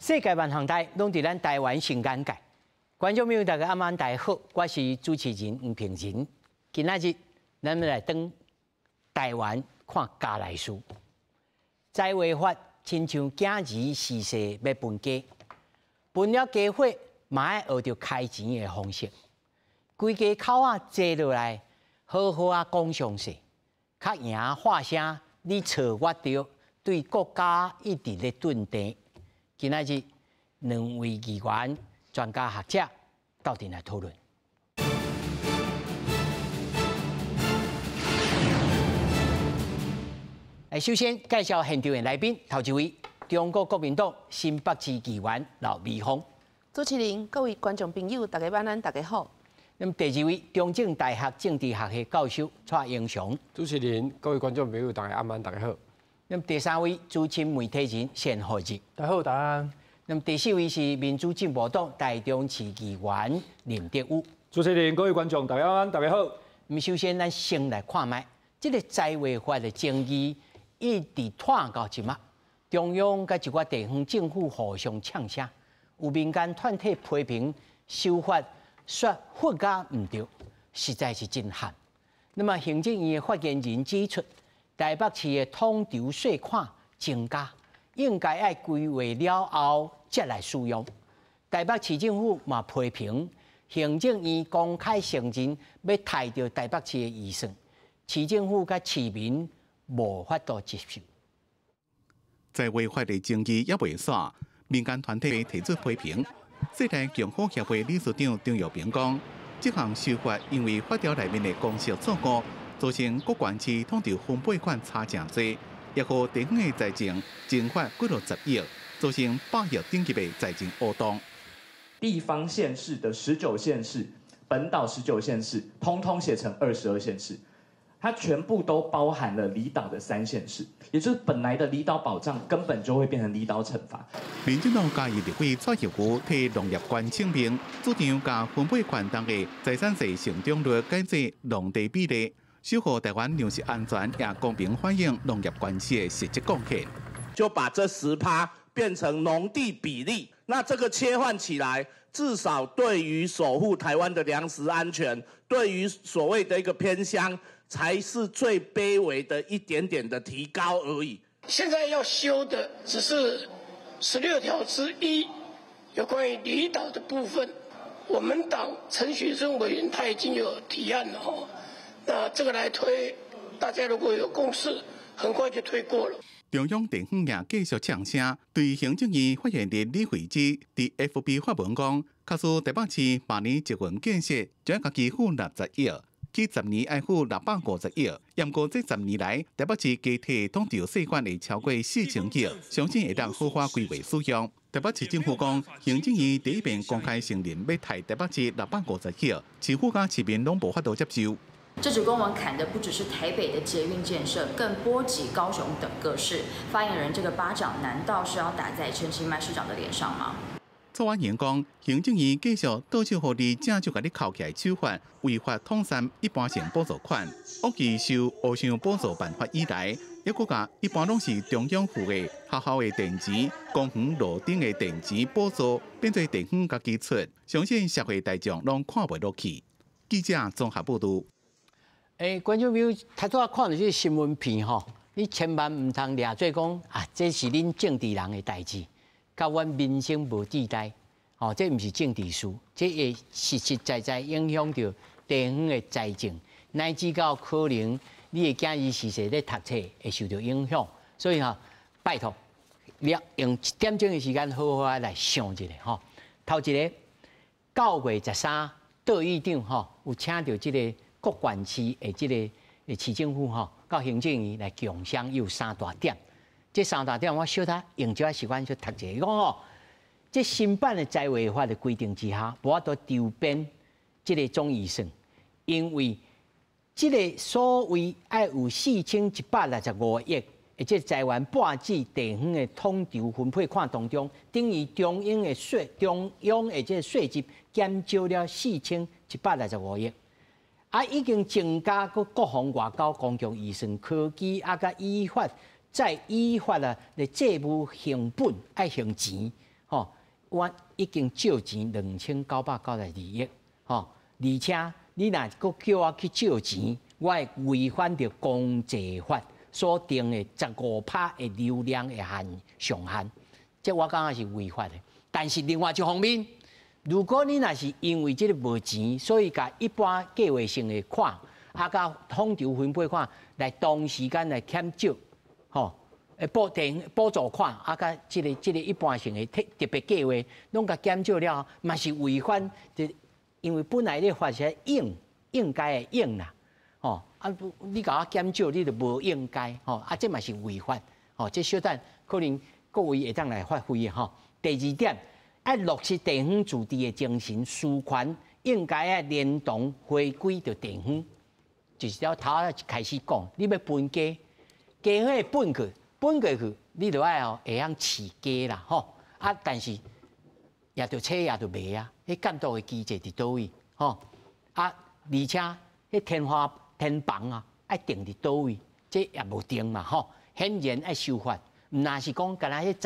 世界萬項代攏佇咱台灣新眼界。觀眾朋友，大家暗安大家好，我是主持人吳平仁。今仔日咱欲來轉台灣看加來事，災劃法親像囝兒逝世欲分家，分了家伙嘛愛學著開錢的方式。規家口仔坐落來，好好仔講詳細，較贏喊聲你錯我著，對國家一直咧遁地。今仔日兩位議員、專家學者鬥陣來討論。來，首先介紹現場的來賓，頭一位中國國民黨新北市議員劉美芳。主持人、各位觀眾朋友，大家晚安，大家好。那麼第二位中正大學政治學系教授蔡英雄。主持人、各位觀眾朋友，大家晚安，大家好。那麼第三位資深媒體人單厚日。大家好，大家安。那麼第四位是民主進步黨台中市議員林哲宇。主持人、各位觀眾，大家安，大家好。那麼首先，咱先來看覓，這個災劃法的爭議一直拖到這馬，中央佮一寡地方政府互相嗆聲，有民間團體批評修法說法甲毋對，實在是真憾。那麼行政院的發言人指出，台北市的統籌稅款增加，應該愛規劃了後才來使用。台北市政府嘛批評行政院公開承認欲刣著台北市的預算，市政府佮市民無法度接受。災劃法的爭議猶未煞，民間團體提出批評。世代共好協會理事長張耀平講，這項修法因為法條內面的公式錯誤，造成各縣市統籌分配款差誠濟，也予地方的財政蒸發幾落十億，造成百億等級的財政黑洞。地方縣市的19縣市，本島十九縣市，通通寫成22縣市，它全部都包含了離島的3縣市，也就是本來的離島保障根本就會變成離島懲罰。民進黨嘉義立委蔡葉夫替農業權正名，主張共分配權重的財產稅成長率改做農地比例，守護台灣糧食安全，也公平反映農業縣市的實質貢獻。就把這10趴變成農地比例，那這個切換起來，至少對於守護台灣的糧食安全，對於所謂的一個偏鄉，才是最卑微的一點點的提高而已。現在要修的只是16條之一，有關於離島的部分。我們黨陳學聖委員他已經有提案了吼，那這個來推，大家如果有共識，很快就推過了。中央地方也繼續嗆聲，對行政院發言人李慧芝佇 FB 發文講，假使台北市每年捷運建設就愛家己付60億，去10年愛付650億，毋過這10年來，台北市加提統籌稅款會超過4000億，相信會當好好規劃使用。台北市政府講，行政院第一遍公開承認欲刣台北市650億，市府佮市民攏無法度接受。這紙公文砍的不只是台北的捷運建設，更波及高雄等各市。發言人這個巴掌難道是要打在陳其邁市長的臉上嗎？蔡婉瑩講，行政院繼續倒手予你正就共你扣起來手法，違法統三一般性補助款。惡意受烏箱補助辦法以來，抑閣共一般攏是中央付的學校的電錢、公園路頂的電錢補助，變做地方家己出，相信社會大眾攏看袂落去。記者綜合報導。欸，觀眾朋友，頭拄仔看著這個新聞片吼，你千萬毋通掠做講啊，這是恁政治人的代誌，佮阮民生無對代，吼，這毋是政治事，這會實實在在影響著地方的財政，乃至到可能你的囝兒逝世咧讀冊會受著影響，所以吼，拜託，你用一點鐘的時間好好來想一下吼。頭一个，9月13，杜議長吼有請著這个各縣市的這个市政府吼，佮行政院來共商有三大點。這三大點我小可用這時間去讀一下。伊講吼，這新版的災劃法的規定之下，無法度調編這个總預算，因為這个所謂愛有4165億的這財源撥至地方的統籌分配款當中，等於中央的稅，中央的這个稅入減少了4165億。啊，已經增加閣國防外交、公共預算、科技啊，佮依法再依法啊，來債務還本愛還錢，吼，我已經借錢2992億，吼，而且你若閣叫我去借錢，我會違反著公債法所定的15%的流量的限上限，這我感覺是違法的。但是另外一方面，如果你若是因為這个無錢，所以共一般計劃性的款，啊，佮統籌分配款來同時間來減少，吼，補電補助款，啊，佮這个一般性的特別計劃，攏共減少了，嘛是違反，就因為本來咧法是應該的應啦，吼，啊，你共我減少，你就無應該，吼，啊，這嘛是違法，吼，這小等可能各位會當來發揮的吼。第二點，愛落實地方自治的精神，事權應該愛連同回歸著地方，就是了頭仔開始講，你欲分家，家伙分去，分過去，你就愛哦會曉飼家啦，吼，啊，但是也著車也著賣啊，彼監督的機制佇佗位，吼，啊，而且彼天花天棚啊，愛定佇佗位，這也無定嘛，吼，顯然愛修法，毋若是講干焦彼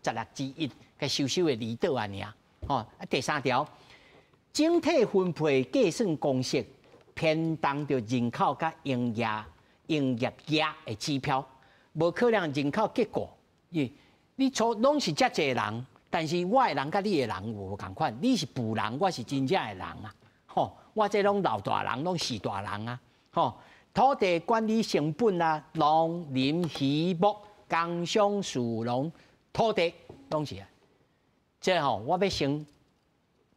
16/16，共收收的離島按呢，吼，啊，第三條，整體分配計算公式偏重著人口佮營業額的指標，無可能人口結構。因你錯攏是遮濟人，但是我的人佮你的人無仝款，你是富人，我是真正的人啊！吼，我這攏老大人，攏是大人啊！吼，土地管理成本啊，農林漁牧、工商士農、土地攏是啊。這吼，我欲先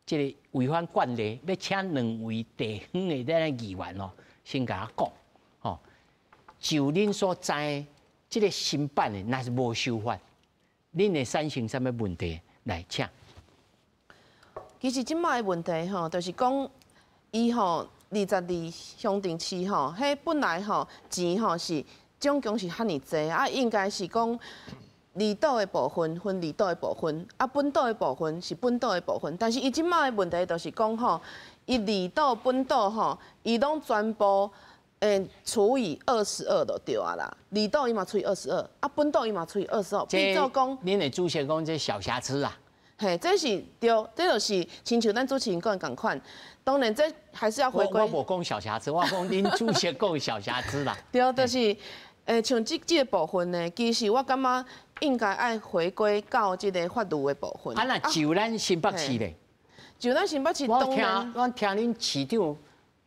這個違反慣例，欲請兩位地方的咱議員哦，先共我講，吼，就恁所知，這个新版的若是無修法，恁會產生啥物問題？來，請。其實這擺的問題吼，就是講伊吼22鄉鎮市吼，彼本來吼錢吼是總共是遐爾濟啊，應該是講離島的部分分離島的部分，啊本島的部分是本島的部分。但是伊這擺的問題就是講吼，伊離島本島吼，伊攏全部除以二十二就對啊啦。離島伊嘛除以二十二，啊本島伊嘛除以二十二，變做講，恁的主席講這小瑕疵啊。嘿，這是對，這就是親像咱主持人講的仝款。當然，這還是要回歸。我無講小瑕疵，我講恁主席講小瑕疵啦。對，就是像這個部分呢，其實我感覺應該愛回歸到這个法律的部分。啊，若就咱新北市咧，就咱新北市，我聽恁市長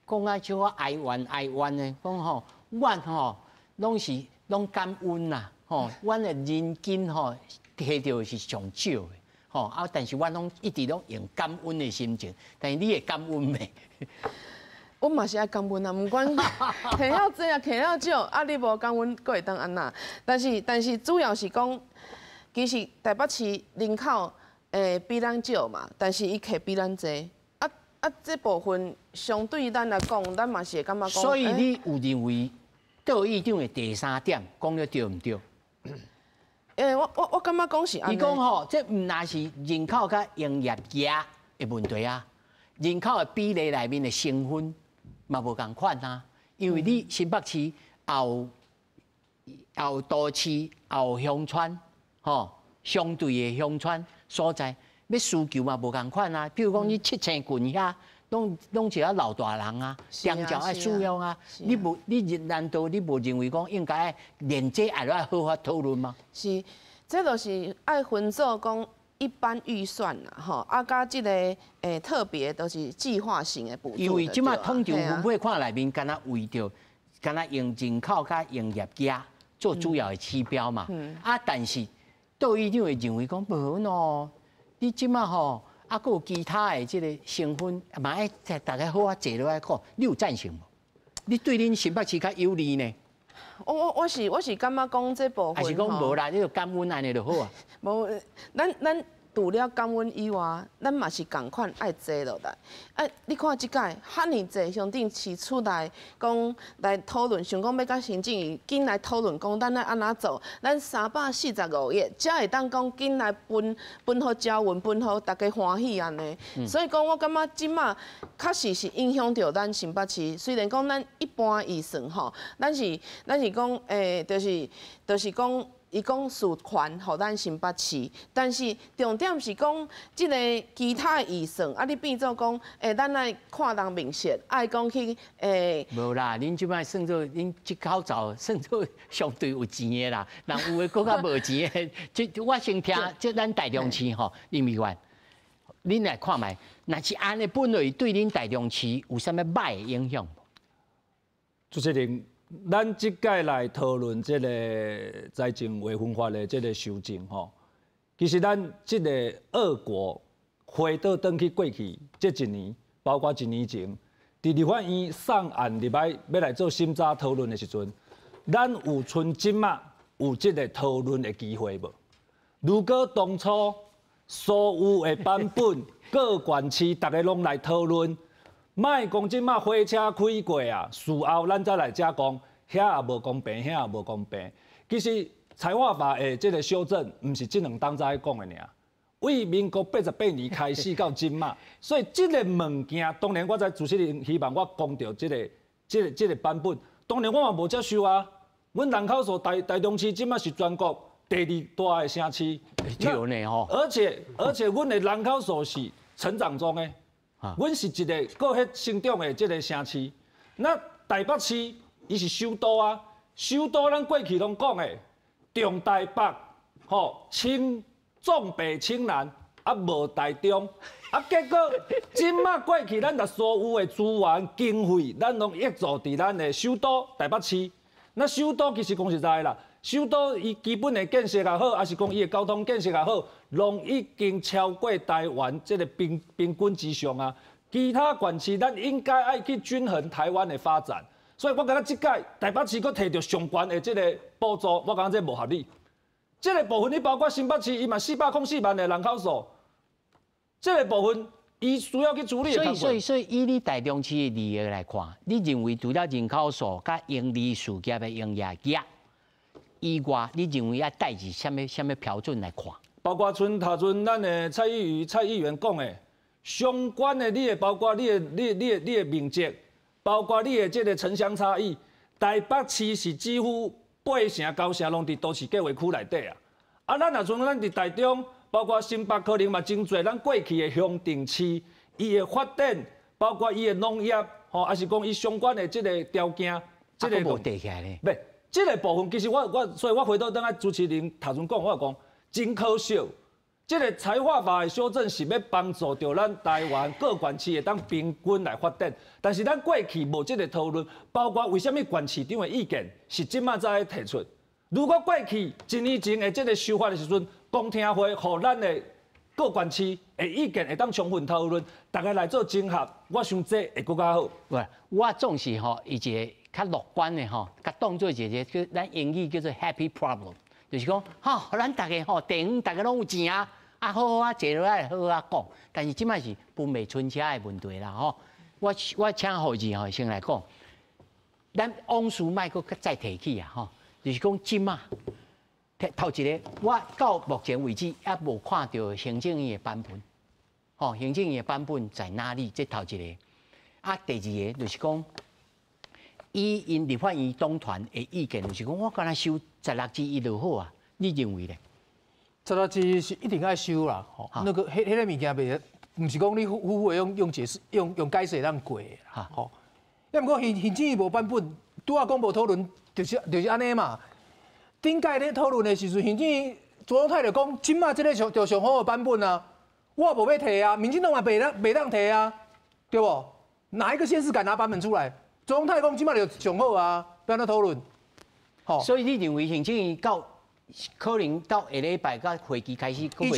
講啊，像我哀怨哀怨的，講吼，阮吼攏是攏感恩啦，吼，阮的人均吼提著是上少的。吼啊！但是阮攏一直攏用感恩的心情，但是你會感恩袂？我嘛是愛感恩啊，毋管提遐濟啊，提遐少，啊你無感恩，閣會當按怎？但是主要是講，其實台北市人口比咱少嘛，但是伊提比咱濟，啊啊，這部分相對咱來講，咱嘛是會感覺講。所以你有認為杜議長的第三點講得對毋對？我感覺講是按呢。伊講吼，這毋但是人口佮營業額的問題啊，人口的比例內面的成分嘛無仝款啊。因為你新北市也有都市，也有鄉村，吼，相對的鄉村所在，欲需求嘛無仝款啊。比如講，你七星郡遐，攏是遐老大人啊，長照愛使用啊。你無你難道你無認為講應該連這愛來好好討論嗎？是，這就是愛分做講一般預算啦，吼，啊，佮這个特別都是計劃性的補助。因為這擺統籌分配款內面，敢若為著，敢若用人口佮營業額做主要的指標嘛。啊，但是杜議長會認為講無喏，你這擺吼。啊，閣有其他的這个成分，嘛愛大家好好坐落來看，你有贊成無？你對恁新北市較有利呢？我是感覺講這部分，還是講無啦？你就感恩按呢就好啊。無，咱除了感恩以外，咱嘛是仝款愛坐落來。啊，你看這擺遐爾濟鄉鎮市出來講來討論，想講欲佮行政院緊來討論，講咱愛按怎做？咱345億，才會當講緊來分分予捷運，分予大家歡喜按呢。所以講，我感覺這擺確實是影響著咱新北市。雖然講咱一般預算吼，咱是講，就是講。伊講授權予咱新北市，但是重點是講這个其他的預算，啊，你變做講，咱愛看人面色，愛講去。無啦，恁這擺算做恁這口罩算做相對有錢的啦，人有的閣較無錢的。這我先聽，這咱台中市吼，林委員，恁來看覓，若是按呢本來對恁台中市有啥物歹的影響？主持人，咱這屆來討論這個財政劃分法的這個修正吼，其實咱這個惡果回倒轉去過去這一年，包括一年前，佇立法院送案入來欲來做審查討論的時陣，咱有賰這馬有這個討論的機會無？如果當初所有的版本各縣市逐个攏來討論，莫講這馬火車開過啊，事後咱才來遮講，遐也無公平，遐也無公平。其實財劃法的這個修正，毋是這兩冬才講的爾。為民國88年開始到這馬，所以這個物件，當然我知主持人希望我講著這個版本，當然我嘛無接受啊。阮人口數台中市這馬是全國第二大的城市，對呢吼。而且，阮的人口數是成長中的。阮是一个閣彼成長的這个城市，那台北市伊是首都啊，首都咱過去攏講的，重台北，吼，輕重北輕南，啊無台中，啊結果這馬過去咱若所有的資源經費，咱攏挹注佇咱的首都台北市。那首都其實講實在的啦，首都伊基本的建設也好，抑是講伊的交通建設也好，攏已經超過台灣這个平均之上啊。其他縣市咱應該愛去均衡台灣的發展，所以我感覺這屆台北市閣提著上懸的這个補助，我感覺這無合理。這个部分你包括新北市，伊嘛404萬的人口數，這个部分伊需要去處理的。所以以你台中市的利益來看，你認為除了人口數佮營利事業的營業額以外，你認為愛帶著啥物標準來看？包括賰頭陣咱的蔡議員講的，相關的你的包括你的面積，包括你的這个城鄉差異，台北市是幾乎8成9成攏佇都市計畫區內底啊。啊，咱若像咱佇台中，包括新北可能嘛真濟，咱過去的鄉鎮市，伊的發展，包括伊的農業，吼，抑是講伊相關的這个條件，這个無提起來咧。袂，這个部分其實我，所以我回頭轉來主持人頭陣講，我講真可惜，這个財劃法的修正是欲幫助著咱台灣各縣市會當平均來發展，但是咱過去無這个討論，包括為啥物縣市長的意見是這馬才提出。如果過去一年前的這个修法的時陣，公聽會，予咱的各縣市的意見會當充分討論，逐家來做整合，我想這會閣較好。喂，我總是吼，以一个較樂觀的吼，共當做一个叫咱英語叫做 happy problem，就是講吼，咱逐家吼地方逐家攏有錢啊，啊好好啊坐落來好好啊講，但是這擺是分袂春車的問題啦吼。我請何志吼先來講，咱往事莫閣再提起啊吼，就是講這馬。頭一个，我到目前為止猶無看著行政院的版本，吼，行政院的版本在哪裡？這頭一个。啊，第二个就是講，以𪜶立法院黨團的意見，就是講，我敢若修16之1就好啊，你認為咧？ 16之1是一定愛修啦，吼，那个彼个物件袂，毋是講你好好用解釋用解釋會當過的啦，吼。抑毋過行政院無版本，拄仔講無討論，就是按呢嘛。頂屆咧討論的時陣，行政院卓榮泰就講，這馬這个上就上好的版本啊，我無欲提啊，民進黨嘛袂當提啊，對無？哪一個縣市敢拿版本出來？卓榮泰講這馬就上好啊，欲按怎討論？吼，所以你認為行政院到可能到下禮拜到會期開始，伊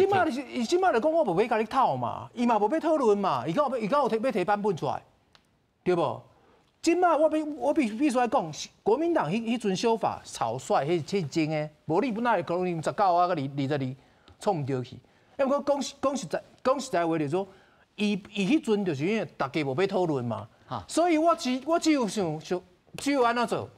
這馬就講我無欲共你討嘛，伊嘛無欲討論嘛，伊敢有提欲提版本出來，對無？這馬我必須來講，國民黨彼陣修法草率，彼真的，無你本來可能19啊，佮22創毋著去。抑毋過講實在話，就是說，伊彼陣就是因為大家無欲討論嘛，所以我只有想想，只有按怎做，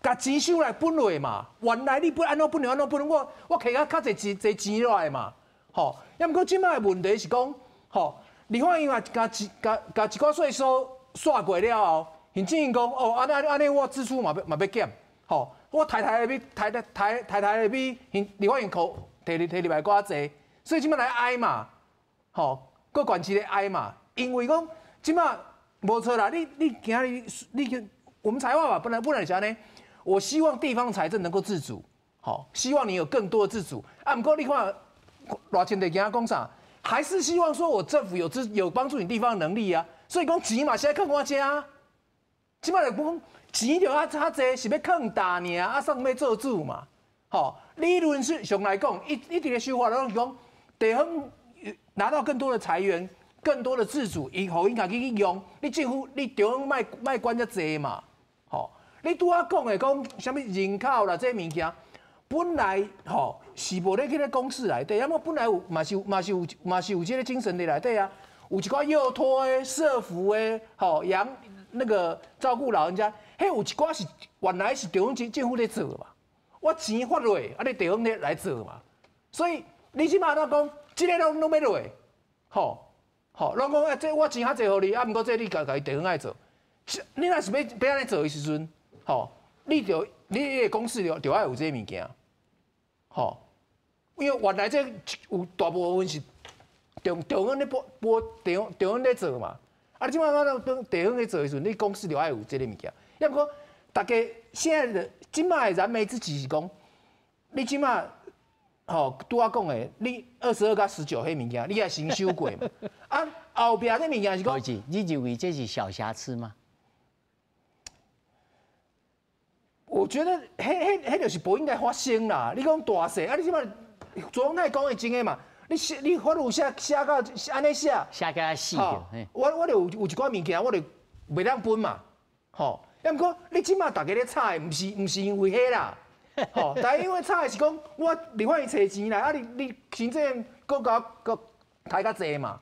共錢收來分落嘛。原來你分按怎分就按怎分，我摕較濟錢濟錢落來嘛，吼。抑毋過這馬的問題是講，吼，立法院嘛共一寡稅收煞過了後，行政院講哦，按呢按呢，我支出嘛欲減，吼，我抬抬的比抬抬抬抬抬的比立法院扣提提入来阁较济，所以这摆来哀嘛，吼，阁县市咧哀嘛，因为讲这摆无错啦，你今日你我们财划法本来是按呢，我希望地方财政能够自主，吼，希望你有更多的自主。啊，毋过你看赖清德今仔讲啥？还是希望说我政府有帮助你地方的能力啊，所以讲钱嘛是爱囥我遮，这摆就讲钱就较较济，是欲囥大尔，啊，算欲做主嘛，吼，理论上来讲，一直咧修法拢是讲地方拿到更多的财源，更多的自主，伊予𪜶家己去用，你政府你中央莫管遮济嘛，吼，你拄仔讲的讲啥物人口啦，这物件。本来吼是无咧去咧公式内底，啊，我本来有嘛是嘛是有嘛是有这个精神伫内底啊，有一寡幼托的、社福的，吼养那个照顾老人家，彼有一寡是原来是地方政府咧做嘛，我钱发落，啊，你地方咧来做嘛，所以你这摆怎讲，这个拢欲落，吼吼，拢讲啊，这我钱较济予你，啊，毋过这你家己地方爱做，你若是欲按呢做的时阵，吼，你就你的公式就爱有这个物件。吼，因为原来这有大部分是中央咧拨拨中央咧做嘛，啊，你这摆讲当地方咧做的时阵，你公司就爱有这个物件。抑毋过，大家现在的这摆的燃眉之急是讲，你这摆吼拄仔讲的，你22佮19彼物件，你爱先修过嘛？啊，后壁这物件是讲，你认为这是小瑕疵吗？我觉得，彼就是无应该发生啦。你讲大细，啊，你这摆左宗棠讲的真的嘛？你写你法律写写到按呢写，写甲死。我就有一寡物件，我就袂当分嘛，吼。抑毋过你这摆大家咧吵的，毋是因为彼啦，吼。但因为吵的是讲，我立法院揣钱来，啊你行政阁共阁刣较济嘛。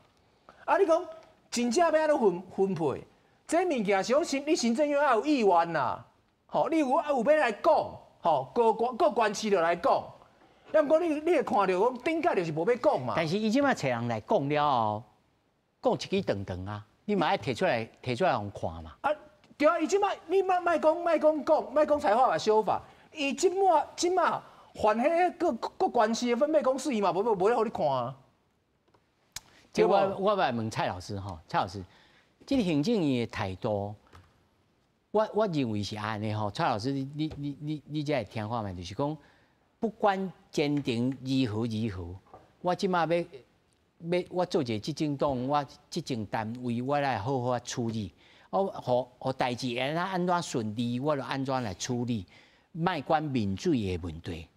啊，你讲真正欲按怎分配，这物件是讲你行政院爱有意愿啦。吼，你有啊有欲来讲，吼，各各县市就来讲，抑毋过你会看著讲顶届就是无欲讲嘛。但是伊这摆揣人来讲了后，讲一支长长啊，你嘛爱提出来予看嘛。啊，对啊，伊这摆你莫讲莫讲讲莫讲财划法修法，伊这摆凡彼个各各县市的分配公式，伊嘛无咧予你看啊。这我来问蔡老师吼，蔡老师，这个行政院的态度。我认为是按呢吼，蔡老师，你才会听看觅，就是讲，不管前程如何如何，我这摆欲我做一个执政党，我执政单位，我来好好处理，我予代志按怎按怎顺利，我就按怎来处理，莫管民主的问题，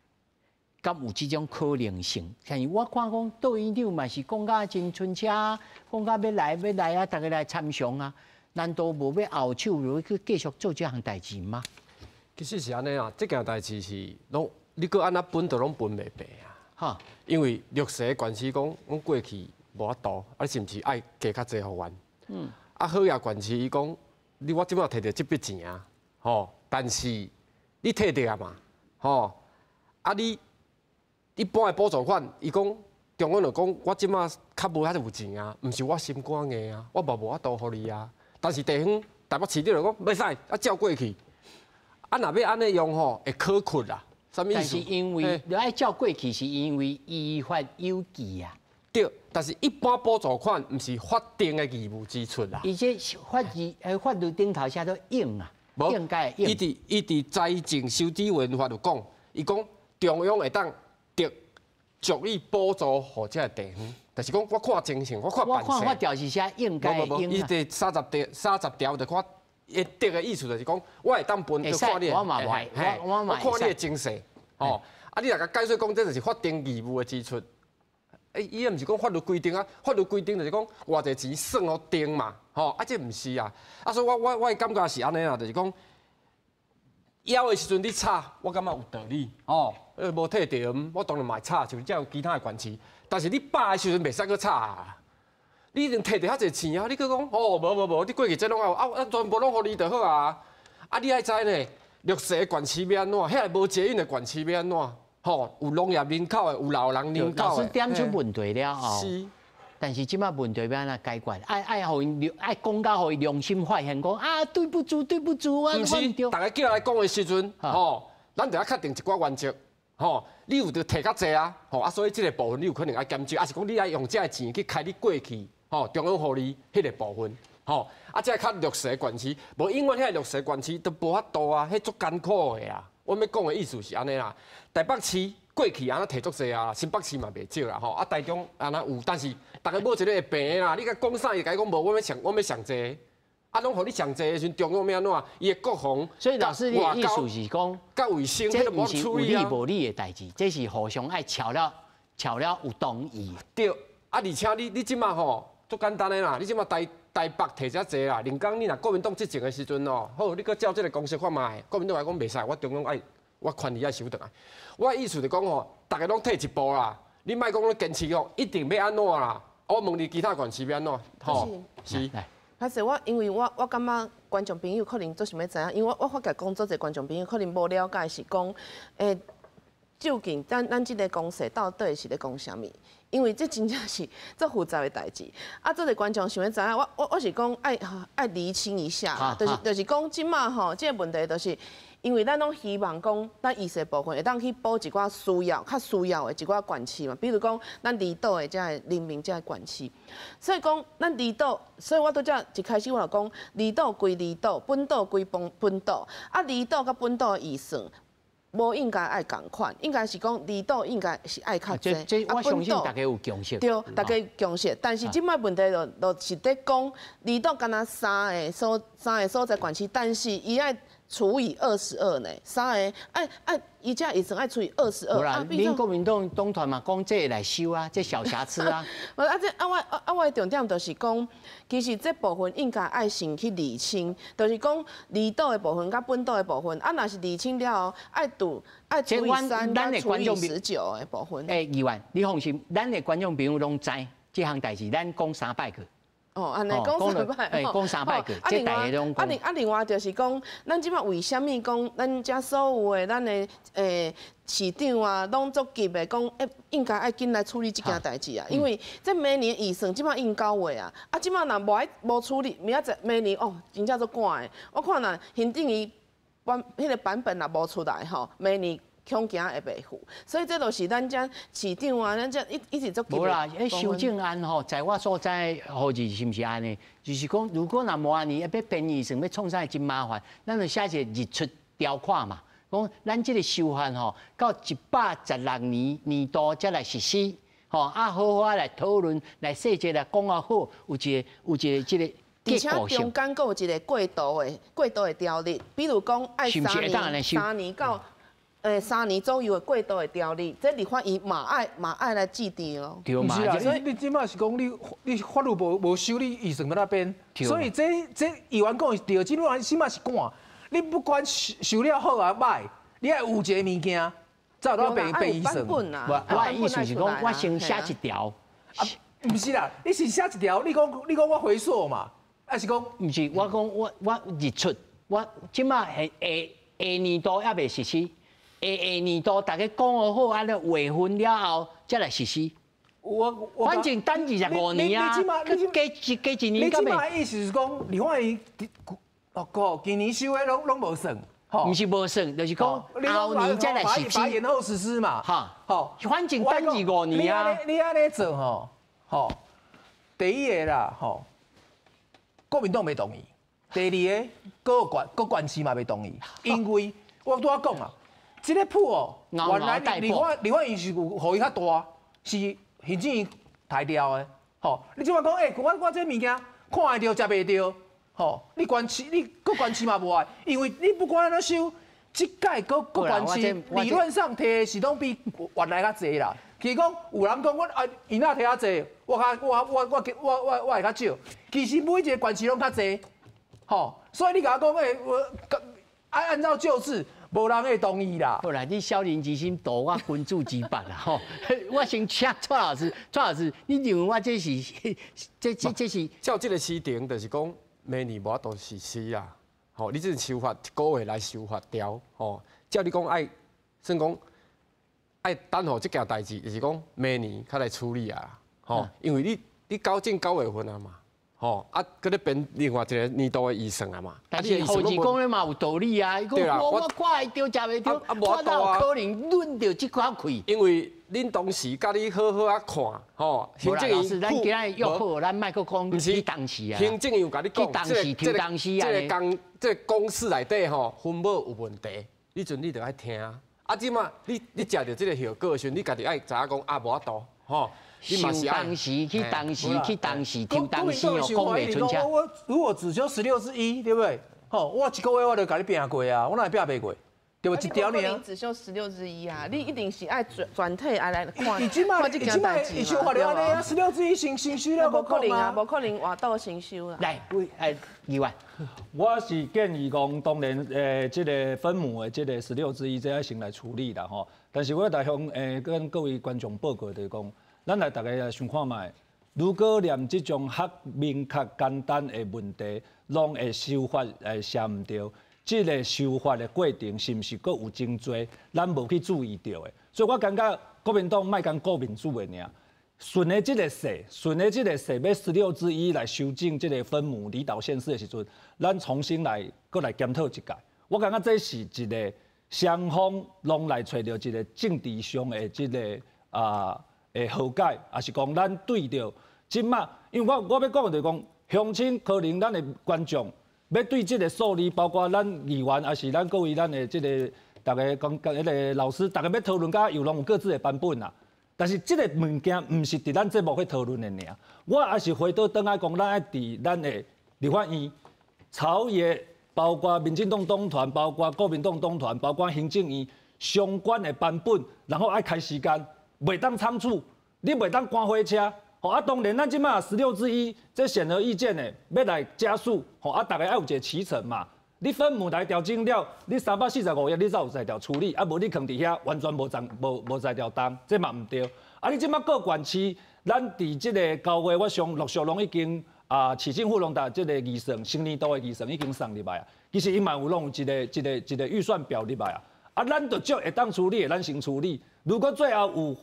敢有这种可能性？但是我看讲杜院长嘛是讲甲真顺车，讲甲欲来欲来啊，逐家来参详啊。难道无欲后手落去继续做这项代志吗？其实是按呢啊，这件代志是拢你阁按怎分都拢分袂平啊。哈，因为绿色县市讲，阮过去无法度，啊，你是毋是爱加较济予阮？嗯。啊，好额县市伊讲，你我这摆提著这笔钱啊，吼，但是你提著啊嘛，吼，啊你一般的补助款，伊讲中央就讲，我这摆较无遐有钱啊，毋是我心肝硬啊，我嘛无法度予你啊。但是地方台北市长就讲袂使，啊照过去，啊若欲按呢用吼，会可困啦。啥物意思？但是因为你爱照过去，是因为依法有据啊。对，但是一般补助款毋是法定的义务支出啦。伊这法律法律顶头写做应啊，应该应。伊伫财政收支违法就讲，伊讲中央会当得足以补助予这个地方。就是讲，我看情形，我看办事。我看法条是写应该应。伊第三十条就看，伊得的意思就是讲，我会当分，就看你的，我嘛我我看你的情势，吼。啊，你若共解说讲，这就是法定义务的支出。欸，伊也毋是讲法律规定啊，法律规定就是讲偌济钱算予定嘛，吼。啊，这毋是啊。啊，所以我的感觉是按呢啦，就是讲，枵的时阵你吵，我感觉有道理，吼。无提著，我当然嘛会吵，像这有其他的县市。但是你饱的时阵袂使阁吵啊！你已经提著遐济钱啊，你阁讲哦，无无无，你过去这拢有啊，啊，全部拢予你就好啊！啊，你爱知呢，绿色的县市欲按怎，遐个无捷运的县市欲按怎？吼，有农业人口的，有老人人口的。老师点出问题了后，是。但是这摆问题欲按怎解决？爱予𪜶爱讲到予伊良心发现，讲啊，对不住，对不住啊！毋是，逐家叫来讲的时阵，吼，咱就愛確定一寡原則，吼，你有著提較濟啊，吼，啊，所以這個部分你有可能愛減少，啊是講你愛用這个錢去開你過去，吼，中央予你彼個部分，吼，啊，這較弱勢縣市，無永遠遐弱勢縣市都無法度啊，彼足艱苦的啊。我欲講的意思是按呢啦，台北市過去按呢提足濟啊，新北市嘛袂少啦，吼，啊，台中按呢有，但是逐个無一个會平的啦，你共講啥，伊共你講無，我欲上濟。啊，攏予你上濟的時陣，中央欲按怎？伊的國防，所以老師，你的意思是講，佮衛生，這毋是有理無理的代誌，這是互相愛喬了，喬了有同意。對，啊，而且你這馬吼，足簡單的啦，你這馬台北提遮濟啦，林剛你若國民黨執政的時陣哦，好，你閣照這個公式看覓，國民黨來講袂使，我中央愛，我權力愛收轉來。我的意思就講吼，逐个攏退一步啦，你莫講你堅持哦，一定欲按怎啦？我問你其他縣市欲按怎？吼，是。歹勢，我因為我感覺觀眾朋友可能足想欲知影，因為我發覺講足濟觀眾朋友可能無了解是講，究竟咱這個公設到底是咧講啥物？因為這真正是足複雜的代誌。啊，足濟觀眾想欲知影，我是講愛釐清一下，就是講這馬吼，這個問題就是。因為咱攏希望講，咱預算部分會當去補一寡需要、較需要的一寡縣市嘛，比如講咱離島的這个人民這个縣市。所以講，咱離島，所以我拄才一開始我就講，離島歸離島，本島歸本島。啊，離島佮本島的預算，無應該愛仝款，應該是講離島應該是愛較濟。這我相信大家有共識。對，大家有共識。但是這擺問題就是佇講離島敢若三个所在縣市，但是伊愛除以22呢，三个愛伊這預算愛除以二十二。無啦，恁國民黨黨團嘛講這來修啊，這小瑕疵啊。無啊，這啊我啊我的重點就是講，其實這部分應該愛先去釐清，就是講離島的部分佮本島的部分，啊，若是釐清了後，愛拄愛除以3，除以19的部分。欸，議員，你放心，咱的觀眾朋友攏知這項代誌，咱講三擺過。哦，按呢講三擺，講三擺過，這大家攏講。啊另外就是講，咱這擺為啥物講，咱遮所有的咱的市長啊，攏足急的講，應該愛緊來處理這件代誌啊，因為這明年預算這擺已經9月啊，啊這擺若無愛無處理，明仔載明年哦，真正足趕的。我看若行政院版彼个版本若無出來吼，明年恐驚會袂赴，所以這就是咱遮市長啊，咱遮一直足。無啦，彼修正案吼，在我所知，好似是毋是按呢？就是講，如果若明年欲編預算，欲創啥真麻煩，咱就寫一個日出條款嘛，講咱這個修法吼，到116年年度才來實施，吼啊，好好來討論，來細節來講啊好，有一個這個。而且中間閣有一個過渡的條例，比如講愛三年到。3年左右的過渡的條例，這立法院嘛愛來制定咯。毋是啦，你這擺是講你法律無修，你預算欲按怎編？所以這議員講的是對，這擺是趕，你不管修了好啊歹，你愛有一个物件，才有得編預算。我的意思是講，我先寫一條。啊，毋是啦，你是寫一條，你講我回溯嘛，還是講？毋是，我講我日出，我這擺係下下年度猶未實施。下下年度大家講好，按呢劃分了後，才來實施。我反正等25年啊，加一年。你這擺意思是講，立法院哦，今年修的攏無算，毋是無算，就是講後年才來實施。延後實施嘛。哈，好，反正等25年啊。你按呢做吼，吼，第一个啦，吼，國民黨袂同意；第二个，各縣市嘛袂同意，因為我拄仔講啊。這个譜哦，原來立法院是有予伊較大，是行政院刣掉的，吼！你這擺講，欸，我這物件看會著，食袂著，吼！你縣市你閣縣市嘛無愛，因為你不管按怎修，這屆閣縣市理論上提的是攏比原來較濟啦。其實講有人講我啊，伊若提較濟，我較我我我我我我會較少。其實每一个縣市攏較濟，吼！所以你共我講，欸，我按照舊制。無人會同意啦。好啦，你小人之心度我君子之腹啦吼。我先請蔡老師，蔡老師，你認為我這是這是？照這個時程，就是講明年無法度實施啊。吼，你這修法一個月來修法條，吼，照你講愛算講愛等候這件代誌，就是講明年較來處理啊。吼，因為你9進9月份啊嘛，吼，啊，閣咧編另外一個年度的預算啊嘛。但是何志講的嘛有道理啊，伊講我看會著，食袂著，我哪有可能忍著這口氣？因為恁當時佮你好好啊看，吼，行政院，咱今仔約好，咱莫閣講去當時啊。行政院有共你講，當時抽當時啊。這個公司內底吼分母有問題，彼陣你著愛聽。啊，這馬你食著這個後果的時陣，你家己愛知影講啊，無法度，吼。想當時去當時去當時抽當時哦，講袂出聲。我如果只修16之1，對不對？吼，我一個月我就共你拚過啊，我哪會拚袂過？對無？一條爾。只修16之1啊，你一定是愛全體愛來看。伊這擺伊這擺伊修法就按呢啊，十六之一先先修了，無可能啊，無可能活到先修啦。來，哎，議員，我是建議講，當然，這個分母的這個十六之一，這愛先來處理啦吼。但是我來向跟各位觀眾報告就是講，咱來逐家來想看覓，如果連這種較明確簡單的問題，攏會修法寫毋著，這個修法的過程是毋是閣有真濟咱無去注意著的？所以我感覺國民黨莫干顧面子的爾，順著這個勢，順著這個勢欲十六之一來修正這個分母離島縣市的時陣，咱重新來閣來檢討一擺。我感覺這是一個雙方攏來揣著一個政治上的這個的和解，抑是講咱對著這馬，因為我欲講的就是講，鄉親可能咱的觀眾欲對這個數字，包括咱議員，抑是咱各位咱的這個逐家講彼个老師，逐家欲討論，佮有攏有各自的版本啦。但是這個物件毋是佇咱節目去討論的爾，我抑是回倒轉來講，咱愛佇咱的立法院朝野，包括民進黨黨團，包括國民黨黨團，包括行政院相關的版本，然後愛開時間，袂當倉促，你袂當趕火車。吼啊，當然咱這馬十六之一，這顯而易見的，欲來加速，吼啊，逐家愛有一個期程嘛。你分母來調整了，你345億你才有才調處理，啊無你囥佇遐完全無動無無才調動，這嘛毋對。啊，你這馬各縣市，咱佇這个9月，我想陸續攏已經啊，市政府攏共這个預算，新年度的預算已經送入來啊。其實伊嘛有攏有一个一个一个預算表入來啊。啊，咱就照會當處理的，咱先處理。如果最後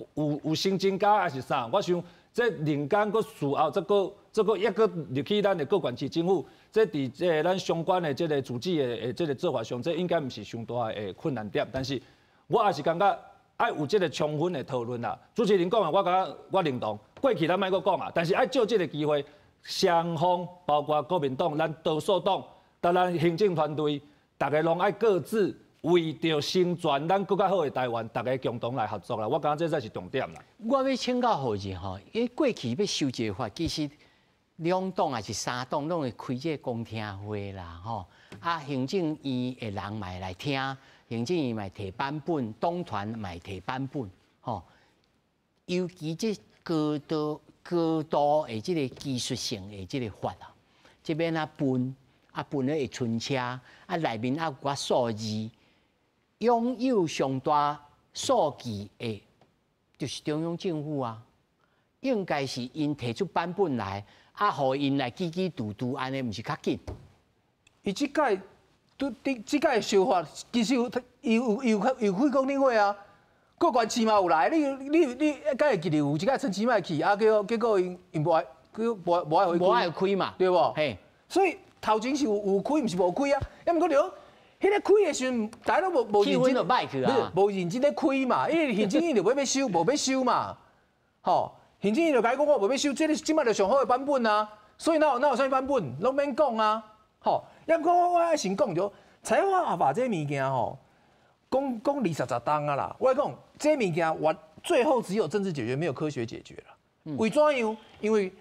有新增加抑是啥，我想這另間閣事後這閣這閣抑閣入去咱的各縣市政府，這佇這个咱相關的這个組織的這个做法上，這應該毋是傷大的困難點。但是我也是感覺愛有這个充分的討論啦。主持人講的，我感覺我認同。過去咱莫閣講啊，但是愛借這个機會，雙方包括國民黨、咱多數黨、佮咱行政團隊，逐家攏愛各自為著成全咱閣較好的台灣，逐家共同來合作啦。我感覺這才是重點啦。我欲請教何志吼，因為過去欲修這个法，其實兩黨抑是三黨攏會開這個公聽會啦，吼。啊，行政院的人嘛會來聽，行政院嘛會提版本，黨團嘛會提版本，吼。尤其這高度高度的這个技術性的這个法啊，這欲按怎分啊分了會伸車，啊內面啊有寡數字，擁有上大數據的，就是中央政府啊，應該是𪜶提出版本來，啊，予𪜶來記記嘟嘟，按呢毋是較緊？伊這擺對這擺修法，其實有有有有開公聽會啊，各縣市嘛有來，你你你敢會記得有一擺陳其邁去，啊，結果𪜶𪜶無愛，佮無無愛予伊無愛開嘛，對無？嘿，所以頭前是有有開，毋是無開啊。抑毋過著彼个開的時陣，大家攏無認真，不是無認真咧開嘛，因為行政院就無欲修，無欲修嘛，吼，行政院就共伊講我無欲修，這个這擺就上好的版本啊，所以哪有哪有啥物版本，攏免講啊，吼。抑毋過我愛先講著，財劃法這物件吼，講講20十冬啊啦。我講這物件，我最後只有政治解決，沒有科學解決啦。為怎樣？因為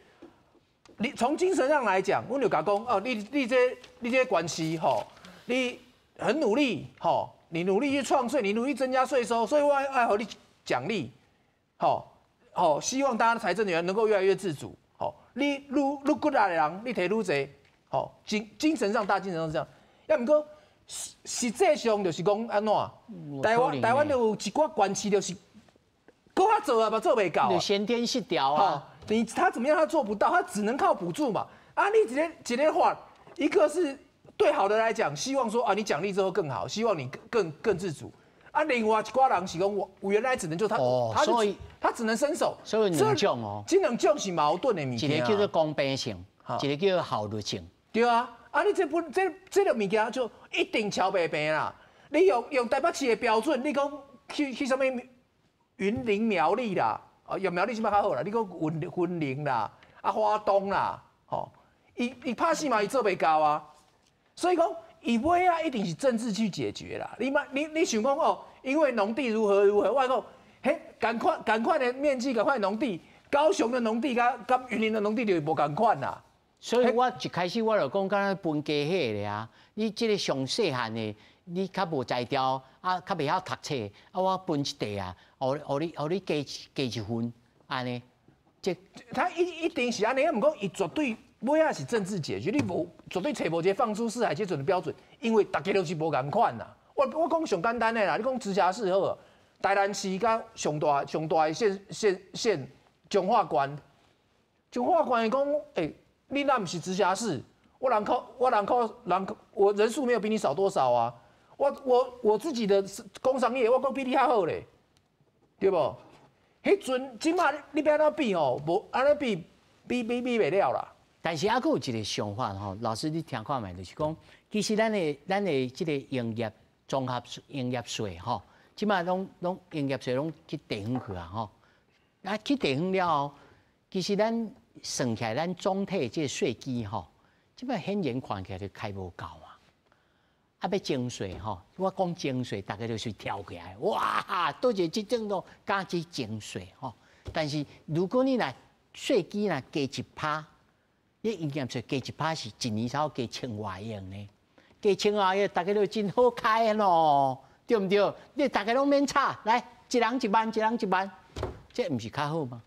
你從精神上來講，阮就共講哦，你這縣市吼，你很努力吼，你努力去創稅，你努力增加稅收，所以我愛予你獎勵，吼吼，希望大家的財政員能夠越來越自主，吼，你愈愈骨力的人，你提愈濟。吼，精神上大精神上是這樣，抑毋過實際上就是講按怎？台灣就有一寡縣市就是閣較做啊，嘛做袂到。就先天失調啊！你他怎麼樣？他做不到，他只能靠補助嘛。啊，你一个一个話，一個是對好的來講，希望說啊，你獎勵之後更好，希望你更自主。啊，另外一寡人是講我原來只能就他，他所以他只能伸手。所以兩種哦，這兩種是矛盾的物件。一個叫做公平性。一个叫效率性。對啊，啊你這本這這个物件就一定喬袂平啦。你用台北市的標準，你講去啥物雲林苗栗啦，哦，用苗栗這擺較好啦。你講雲林啦，啊花東啦，吼，伊拍死嘛，伊做袂到啊。所以講，伊尾仔一定是政治去解決啦。你嘛，你想講哦，因為農地如何如何，我講，彼仝款仝款的面積，仝款農地，高雄的農地佮雲林的農地就無仝款啦。所以我一開始我就講，敢若分家伙咧啊！你這個上細漢的，你較無才調，啊，較袂曉讀冊，啊，我分一塊啊，予你加一份，按呢，這他一定是按呢，毋過伊絕對尾仔是政治解決，你無絕對揣無一個放諸四海皆準的標準，因為大家都是無仝款啦。我講上簡單的啦，你講直轄市好，台南市佮上大的縣彰化縣，彰化縣伊講，欸，你若毋是直轄市，我人口，我人數沒有比你少多少啊。我自己的工商業，我閣比你較好咧，對無？彼陣這馬你欲按怎比吼，無按呢比比袂了啦。但是猶閣有一個想法吼，老師你聽看覓，就是講，其實咱的這個營業綜合營業稅吼，這馬攏營業稅攏去地方去啊吼，啊去地方了後，其實咱算起來，咱總體這個稅基吼，這馬顯然看起來就開無夠啊。啊，欲徵稅吼，我講徵稅，大家就是跳起來，哇，佗一個執政黨敢去徵稅吼。但是如果你若稅基若加一趴，你營業稅加一趴是一年才加千外億呢，加千外億，大家都真好開咯，對毋對？你大家攏免吵，來，一人一萬，一人一萬，這毋是較好嗎？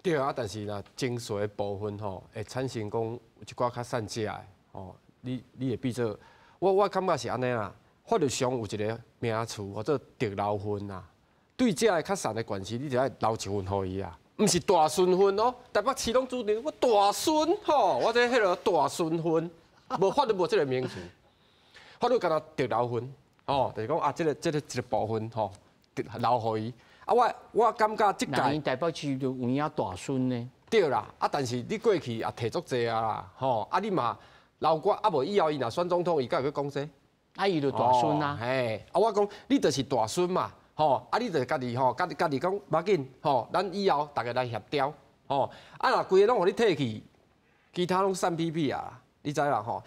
對啊，但是若徵稅的部分吼，會產生講有一寡較散食的吼，你會變做，我感覺是按呢啦。法律上有一個名詞叫做特留份啊。對這个較散的縣市，你就愛留一份予伊啊，毋是大孫份哦。台北市攏主張我大孫吼，我這彼个大孫份，無法律無這个名詞，法律干焦特留份，吼，就是講啊，這個一個部分吼，留予伊。啊，我感覺這屆台北市就有影大孫呢。對啦，啊，但是你過去也提足濟啊啦，吼，啊，你嘛留寡，啊無以後伊若選總統，伊敢會閣講這？啊，伊就大孫啊。嘿，啊，我講你就是大孫嘛，吼，啊，你就家己吼，家己講，無要緊，吼，咱以後大家來協調，吼，啊，若規个攏予你提去，其他攏散屁屁啊，你知啦吼？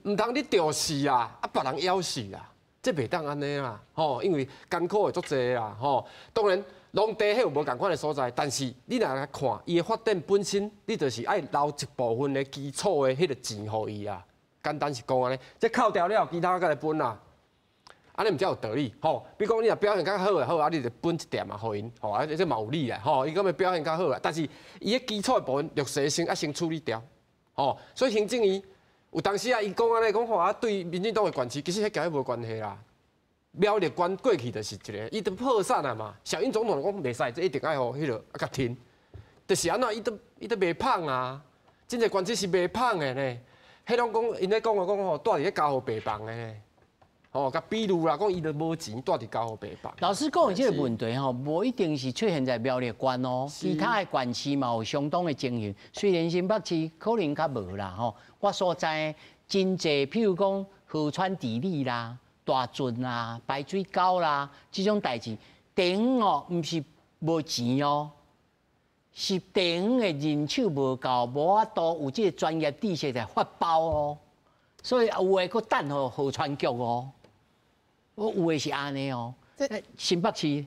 毋通你著死啊，啊，別人枵死啊。這袂當按呢啦，吼，因為艱苦會足濟啦，吼。當然，農地彼有無仝款的所在，但是你若來看伊的發展本身，你就是愛留一部分的基礎的彼個錢予伊啊。簡單是講按呢，這扣掉了，其他閣來分啦。按呢毋才有道理，吼。比如講你若表現較好的好，啊，你就分一點嘛，予𪜶，吼，啊，這嘛有理啦，吼。伊感覺表現較好啊，但是伊的基礎的部分，弱勢先愛先處理掉，吼。所以行政院有當時啊，伊講按呢講話啊，對民進黨的縣市，其實彼佮伊無關係啦。苗栗縣過去就是一個，伊都破產啊嘛。小英總統講袂使，這一定愛予彼个啊共停，就是按怎，伊都袂芳啊。真濟縣市是袂芳的呢。彼攏講，𪜶咧講啊講吼，蹛佇咧交予白房的呢。吼，共比喻啦，講伊都無錢，蹛佇交予白房。老實講，這個問題吼，無一定是出現在苗栗縣哦，其他的縣市嘛有相當的情形。雖然新北市可能較無啦吼，我所知真濟，譬如講河川治理啦、大圳啦、排水溝啦，這種代誌，地方哦，毋是無錢哦，是地方的人手無夠，無法度有這個專業知識來發包哦，所以有的閣等予河川局哦。我有的是按呢哦，這新北市。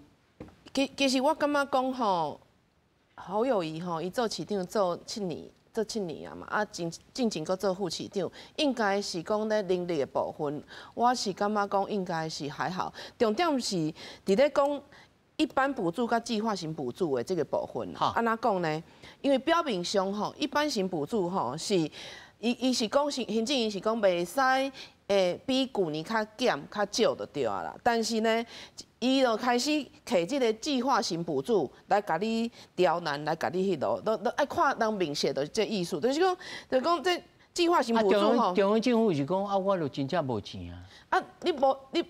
其實我感覺講吼，侯友宜吼，伊做市長做七年，做七年啊嘛，啊進前閣做副市長，應該是講咧能力的部分，我是感覺講應該是還好。重點是佇咧講一般補助佮計劃型補助的這個部分，按怎講呢？因為表面上吼，一般型補助吼是，伊是講行政院是講袂使。會比舊年較減較少就對啊啦，但是呢，伊就開始提這個計劃型補助來共你刁難，來共你彼落，都愛看人面色，就是這意思，就是講這計劃型補助吼。中央政府是講啊，我就真正無錢啊。啊，你無你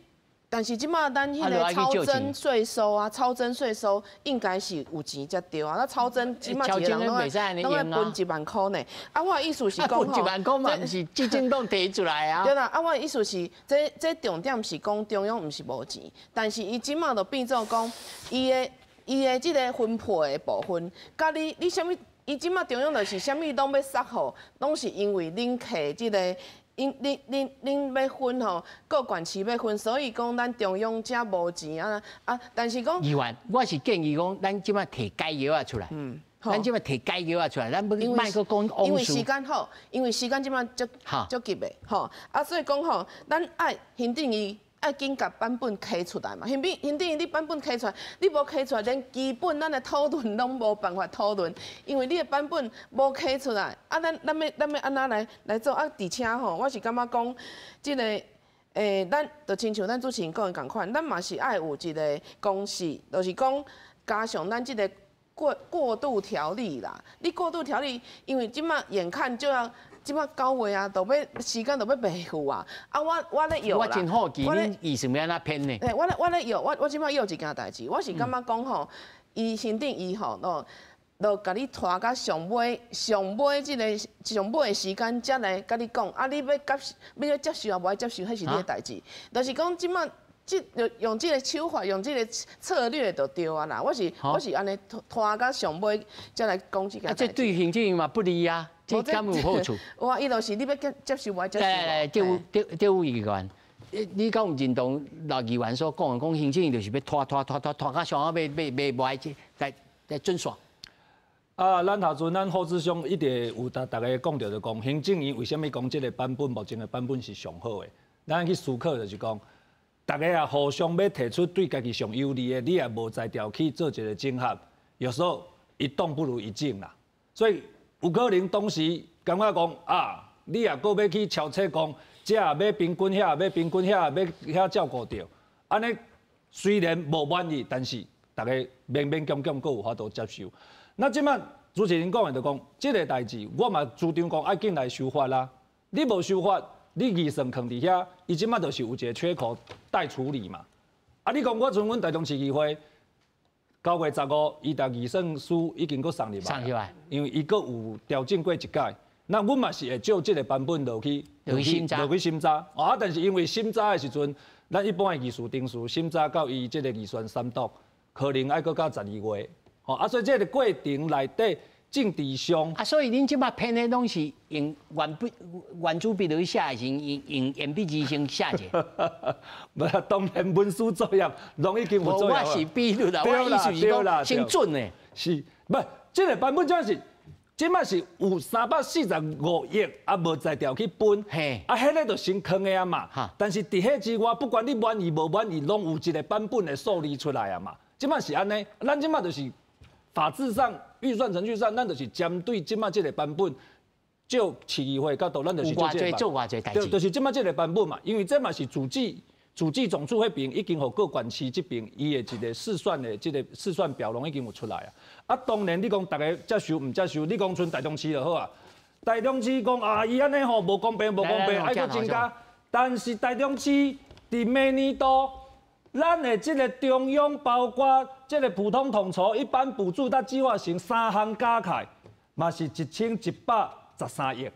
但是這馬咱彼个超徵稅收啊，超徵稅收應該是有錢才對啊。那超徵這馬一個人攏愛攏愛分1萬箍呢。啊，我的意思是講吼，分1萬箍嘛，毋是執政黨提出來啊。對啦，啊，我的意思是，這重點是講中央毋是無錢，但是伊這馬就變做講，伊的這个分配的部分，佮你啥物，伊這馬中央就是啥物攏欲塞予，攏是因為恁摕這个。因恁恁恁欲分吼，各縣市欲分，所以講咱中央才無錢啊啊！但是講，議員，我是建議講，咱這馬提解藥仔出來，咱這馬提解藥仔出來，咱欲莫閣講因為時間好，因為時間這馬足足急的吼啊，所以講吼，咱愛行政院愛緊共版本提出來嘛，行政院你版本提出來，你無提出來，連基本咱的討論攏無辦法討論，因為你的版本無提出來，啊，咱欲按怎來做啊？而且吼，我是感覺講，這个，咱就親像咱主持人講的仝款，咱嘛是愛有一个共識，就是講加上咱這个過渡條例啦。你過渡條例，因為這馬眼看就要。這馬9月啊，都欲時間都欲袂赴啊！啊，我咧約啦。我真好奇，恁預算欲按怎編呢？欸，我咧約，我這馬約一件代誌，我是感覺講吼，伊行政院吼，都共你拖到上尾上尾這个上尾的時間，才來共你講。啊，你欲接受抑無愛接受，彼是你的代誌。就是講這馬這用這个手法，用這个策略就對啊啦。我是按呢拖到上尾才來講這件。啊，這對行政院嘛不利啊。這敢有好處？哇，伊就是你欲接受，無愛接受。來來，這位議員，你敢有認同老議員所講的？講行政院就是欲拖拖拖拖拖到上後尾，欲無愛這來準煞。啊，咱頭陣咱霍志雄一直有逐逐家講著就講，行政院為啥物講這个版本目前的版本是上好的？咱去思考就是講，逐家啊互相欲提出對家己上有利的，你也無才調去做一个整合，有時候一動不如一靜啦，所以。有可能當時感覺講啊，你也閣欲去敲冊講，這也欲平均，遐也欲平均，遐也欲遐照顧著，按呢雖然無滿意，但是逐家勉勉強強閣有法度接受。那這擺主持人講的就講，這个代誌我嘛主張講愛緊來修法啦。你無修法，你預算囥佇遐，伊這擺就是有一个缺口待處理嘛。啊，你講我陣阮台中市議會。9月15，伊逐預算書已經閣送入來，因為伊閣有調整過一擺。那阮嘛是會照這个版本落去落去審查，落去審查。啊，但是因為審查的時陣，咱一般的議事程序審查到伊這个預算審讀，可能愛閣到12月。吼，啊，所以這个過程內底政治上，啊，所以恁這馬編的攏是用原筆原子筆落去寫，還是用鉛筆字先寫者？無，當然文書作業攏已經有作業。我是比喻啦，我意思是講先準的。是，無這个版本這是，這馬是有345億，啊無才調去分，啊，彼个就先囥的啊嘛。但是佇彼之外，不管你滿意無滿意，攏有一个版本的數字出來啊嘛。這馬是按呢，咱這馬就是法制上、預算程序上，咱就是針對這馬這个版本，照市議會角度，咱就是做這个做偌濟代誌，就是這馬這个版本嘛。因為這嘛是主計總處彼邊已經予各縣市這邊伊的一個試算的這个試算表攏已經有出來啊。啊，當然你講逐家接受毋接受，你講賰台中市就好啊。台中市講啊，伊按呢吼無公平，無公平，愛閣增加。但是台中市佇明年度，咱的這个中央包括這个普通統籌、一般補助佮計劃型三項加起來，嘛是1113億。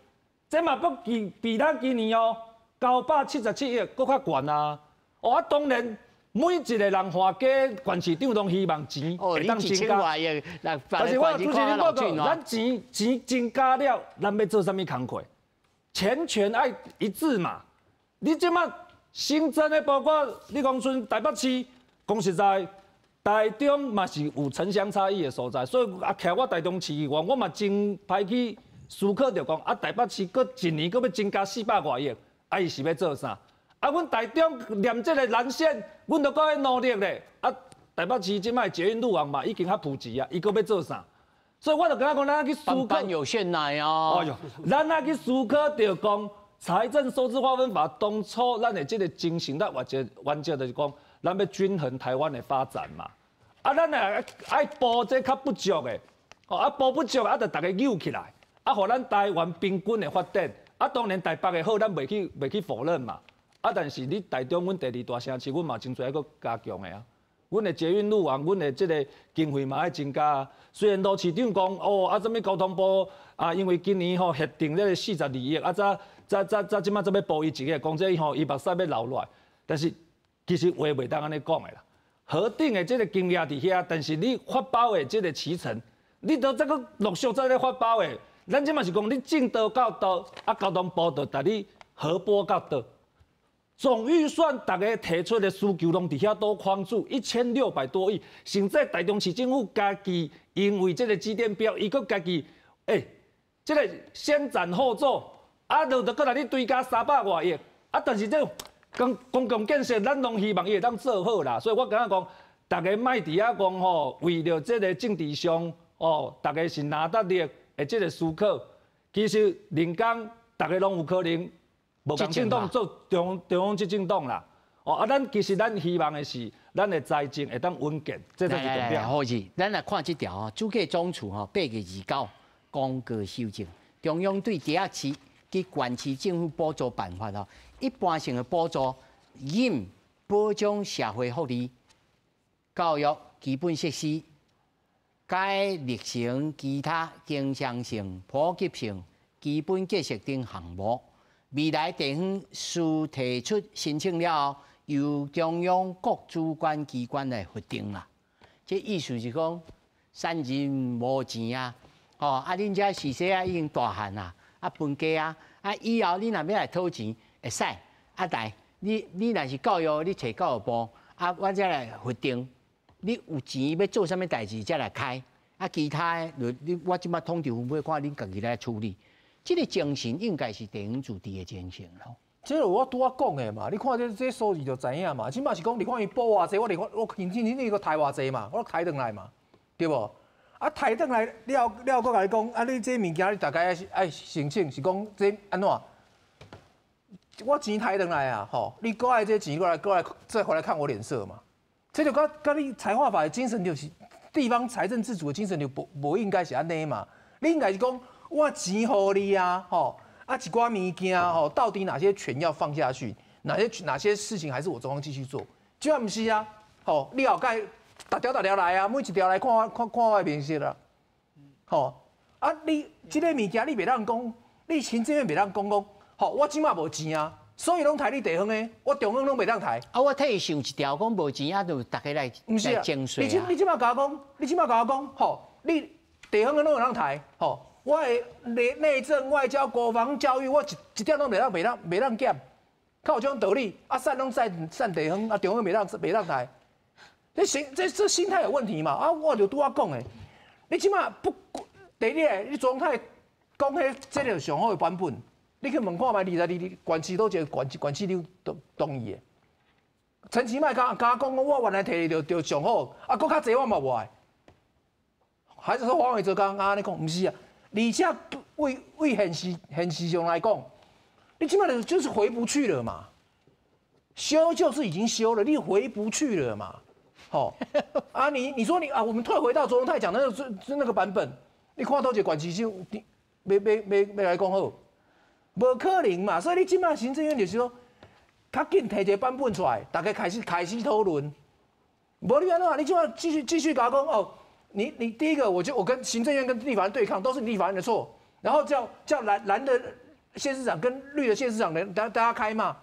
這嘛閣比咱今年哦977億閣較懸啊！哦，啊，當然每一個人換加縣市長攏希望錢會當增加。但是我主持人報告，咱錢增加了，咱欲做啥物工課？錢權愛一致嘛。你這馬新增的包括你講賰台北市，講實在，台中嘛是有城鄉差異的所在，所以啊，徛我台中市議員，我嘛真歹去思考著講啊，台北市閣一年閣欲增加400外億，啊，伊是欲做啥？啊，阮台中連這个藍線，阮都閣咧努力咧。啊，台北市這擺捷運路網嘛已經較普及啊，伊閣欲做啥？所以我就感覺講，咱去思考有限奶啊。哎喲，咱愛去思考著講財政收支劃分法，當初咱的這个精神，咱或者原則就是講，咱欲均衡台灣的發展嘛。啊，咱若愛補這較不足的，哦，啊補不足，啊就逐家扭起來，啊，予咱台灣平均的發展。啊，當然台北的好，咱袂去否認嘛。啊，但是你台中，阮第二大城市，阮嘛真濟愛閣加強的啊。阮的捷運路網，阮的這个經費嘛愛增加啊。雖然盧市長講哦，啊，啥物交通部啊，因為今年吼核定這个42億，啊，才才才才這擺才欲補伊一個，講這吼伊目屎欲流落來。但是其實話袂當按呢講的啦。核定的這个金額佇遐，但是你發包的這个期程，你都再閣陸續再咧發包的。咱這馬是講你進度到佗，啊，交通部就共你核撥到佗。總預算，逐家提出的需求攏佇遐都框住1600多億，甚至台中市政府家己因為這个機電表，伊閣家己，欸，這个先斬後奏，啊，就閣來你追加300外億，啊，但是這公共建設，咱攏希望伊會當做好啦，所以我感覺講，逐家莫佇遐講吼，為著這个政治上，哦，逐家是拿得力的這个思考，其實人工逐家攏有可能。無仝政黨做中央執政黨啦，哦啊，咱其實咱希望的是，咱的財政會當穩健，這才是重點。好是，咱來看這條吼，主計總處吼8月29公告修正，中央對台北市及縣市政府補助辦法吼，一般性的補助，應保障社會福利、教育、基本設施、改立成其他經常性、普及性、基本建設等項目。未來地方須提出申請了後，由中央各主管機關來核定啦。這意思是講，三人無錢啊，吼啊！恁遮序細仔已經大漢啦，啊分家啊，啊以後恁若欲來討錢會使，啊但你若是教育，你揣教育部，啊我才來核定，你有錢欲做啥物代誌才來開，啊其他的，你我這擺統籌分配，看恁家己來處理。這个精神應該是地方自治的精神咯。這個我拄仔講的嘛，你看這數字就知影嘛。這擺是講你看伊補偌濟，我你我認真你閣刣偌濟嘛，我刣轉來嘛，對無？啊，刣轉來了了，閣共你講，啊，你這物件你大概愛愛申請，是講這按怎？我錢刣轉來啊，吼！你閣愛這錢過來過來再回來看我臉色嘛？這就佮佮你財劃法的精神就是地方財政自主的精神就無應該是按呢嘛？你應該是講。我錢予你啊，吼啊一寡物件吼，到底哪些權要放下去，哪些事情還是我中央繼續做？這毋是啊，吼，你後蓋逐條逐條來啊，每一條來看我看看我的面色啦，吼啊你這个物件你袂當講，你行政院袂當講講，吼我這擺無錢啊，所以攏刣你地方的，我中央攏袂當刣。啊，我替伊想一條，講無錢啊，就逐家來來徵稅。你這擺共我講，你這擺共我講，吼，你地方的攏會當刣，吼。我的內政、外交、國防、教育，我一點攏袂當減，較有這種道理。啊，散攏散散地方，啊中央袂當刣。這心態有問題嘛？啊，我就拄仔講的，你這擺不第一，你卓榮泰講彼這个上好的版本，你去問看覓，22縣市佗一个縣市長同意的。陳其邁敢敢講，我原來提的就上好，啊，閣較濟我嘛無愛。還是說黃偉哲剛剛按呢講，毋是啊。而且為現實上來講，你起碼就是回不去了嘛。修就是已經修了，你回不去了嘛。好啊你，你說你啊，我們退回到卓榮泰講的那個版本，你看佗一個縣市長，欲欲欲欲來講好，無可能嘛。所以你這擺行政院就是說，較緊提一個版本出來，大家開始討論。無你按怎？你這擺繼續共我講哦。你第一個，我跟行政院跟立法院對抗，都是你立法院的錯。然後叫藍的縣市長跟綠的縣市長來大家開嘛。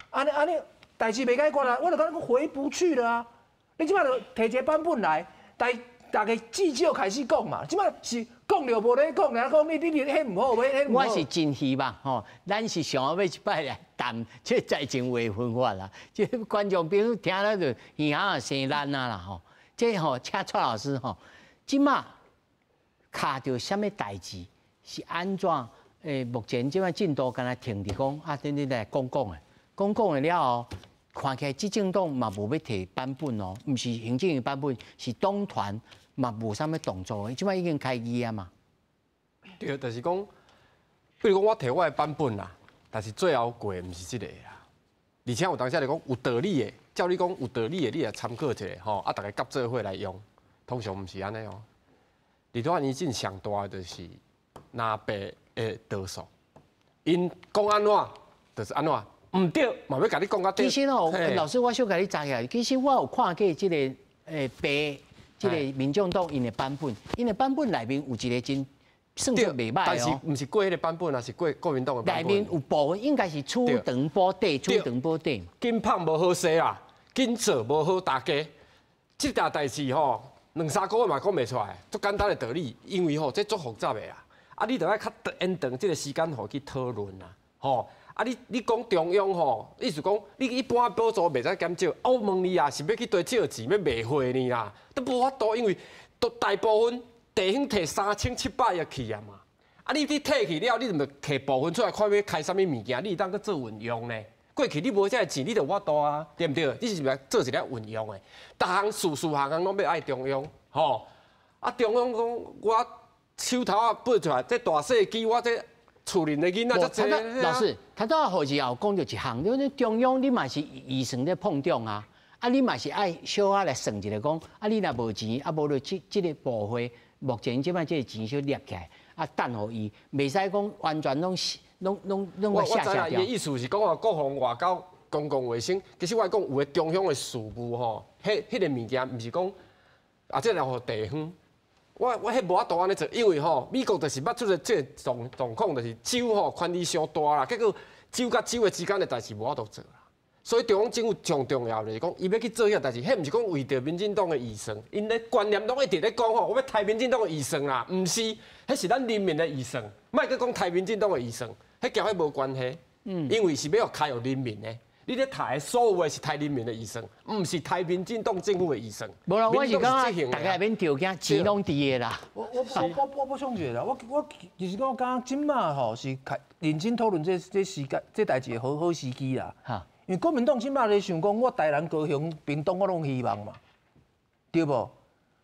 按呢按呢，代誌袂解決啦，我就感覺回不去了啊。你這擺就提一個版本來，大家至少開始講嘛。這擺是講著無咧講，爾講你彼毋好，彼毋好。我是真希望吼，咱是想欲一擺來談這財政劃分法啦。這觀眾朋友聽了就耳仔生爛啊啦吼。這吼，請蔡老師吼。這擺卡著啥物代誌？是按怎？目前這擺進度敢若停佇講啊，等等來講講的，講講的了後，看起來執政黨嘛無欲提版本哦，毋是行政院版本，是黨團嘛無啥物動作，這擺已經開議啊嘛。對，就是講，比如講我提我的版本啦，但是最後過的毋是這个啦。而且有當時來講有道理的，照你講有道理的，你來參考一下吼，啊，逐家夾做伙來用，通常毋是按呢哦。立法院進上大的就是藍白的多數，𪜶講按怎就是按怎，毋對，嘛欲共你講甲對。其實哦，老師，我小共你查起來，其實我有看過這個白這個民眾黨𪜶的版本，𪜶的版本內面有一個真算做袂䆀哦。但是毋是過彼個版本啊，是過國民黨的版本。內面有部分應該是處長補底，處長補底。緊拍無好勢啊，緊做無好大家。這件代誌吼，兩三個月嘛講袂出來，足簡單的道理，因為吼這足複雜的啊。啊，你著愛較延長這個時間予去討論啊，吼。啊，你講中央吼，意思講你一般補助袂使減少。啊，我問你啊，是欲去佗借錢欲賣貨呢啦？都無法度，因為都大部分地方提3700億去啊嘛。啊，你提去了，你就提部分出來看欲開啥物物件，你會當閣做運用呢？過去你無這个錢，你就無法度啊，對毋對？你是欲做一個運用的？逐項事事項項攏欲愛中央，吼。啊，中央講我手頭仔撥出來，這大細機我這。厝裡的囡仔遮濟。老師，他拄仔好似也有講著一項，你中央你嘛是預算咧膨脹啊，啊你嘛是愛小可來算一下講，啊你若無錢，啊無就這個部會，目前這擺這個錢小捏起來，啊等予伊，袂使講完全攏我知啦，伊的意思是講啊，國防、外交、公共衛生，其實我講有的中央的事務吼，彼個物件毋是講啊，這個予地方。我彼無法度按呢做，因為吼美國就是捌出這個狀況，就是州吼權力傷大啦，結果州佮州的之間的代誌無法度做啦。所以中央政府上重要就是講，伊欲去做彼個代誌，彼毋是講為著民進黨的預算，𪜶的觀念攏一直咧講吼，我欲刣民進黨的預算啦，毋是，彼是咱人民的預算，莫閣講刣民進黨的預算，彼佮彼無關係，因為是欲開予人民的。你咧刣的所有的是刣人民的預算，毋是刣民進黨政府的預算。無啦，我是感覺大家免著驚，錢攏佇的啦。我補充一下啦，我其實我感覺這馬吼是開認真討論這時間這代誌的好好時機啦。因為國民黨這馬咧想講，我台南、高雄、屏東我攏希望嘛，對無？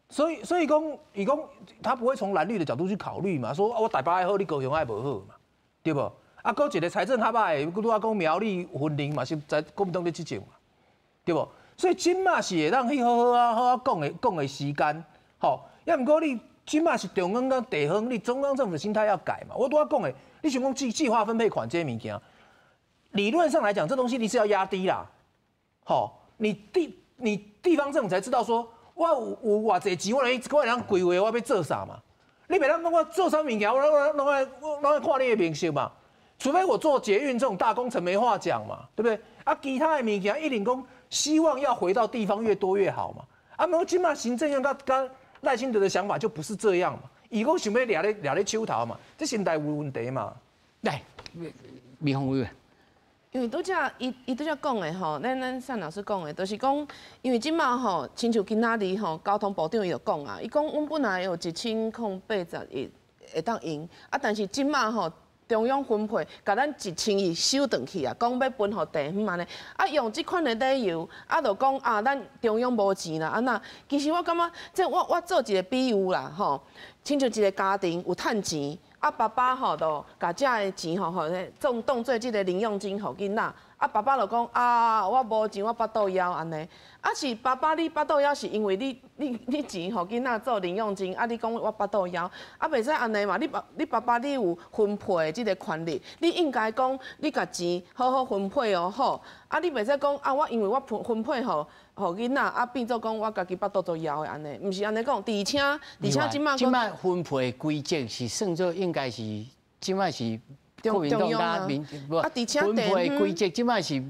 所以講，伊講他不會從藍綠的角度去考慮嘛，說我台北愛好，你高雄愛無好嘛，對無？啊，閣一個財政較歹的，拄仔講苗栗、雲林嘛是在國民黨咧執政嘛，對無？所以這馬是會當去好好啊好好講的時間，吼。抑毋過你這馬是中央佮地方，你中央政府的心態要改嘛。我拄仔講的，你想講計劃分配款這個物件，理論上來講，這東西你是要壓低啦，吼。你地方政府才知道說，我有偌濟錢，我會當規劃我欲做啥嘛。你袂當講我做啥物件，我攏愛看你的面色嘛。除非我做捷運這種大工程沒話講嘛，對不對？啊，其他的物件一定講希望要回到地方越多越好嘛。啊，無這馬行政院佮賴清德的想法就不是這樣嘛。伊講想欲掠咧手頭嘛，這心態有問題嘛。來，美鳳委員。因為拄才伊拄才講的吼，咱單老師講的，就是講，因為這馬吼，親像今仔日吼，交通部長伊就講啊，伊講阮本來有1080億會當用，啊，但是這馬吼，中央分配，共咱1000億收轉去啊，講欲分予地方按呢，啊用這款的理由，啊就講啊，咱中央無錢啦，按怎？其實我感覺，這我做一個比喻啦，吼，親像一個家庭有趁錢，啊爸爸吼就共這个錢吼吼，當做這個零用金予囡仔，啊爸爸就講啊，我無錢，我腹肚枵按呢，啊是爸爸你腹肚枵是因為你錢予囡仔做零用金，啊你講我腹肚枵，啊袂使按呢嘛，你爸爸你有分配的這個權利，你應該講你共錢好好分配哦好，啊你袂使講啊我因為我分配予囡仔，啊變做講我家己腹肚做枵的按呢，毋是按呢講，而且這馬這馬分配規則是算做應該是這馬是國民黨佮民無分配規則，這馬是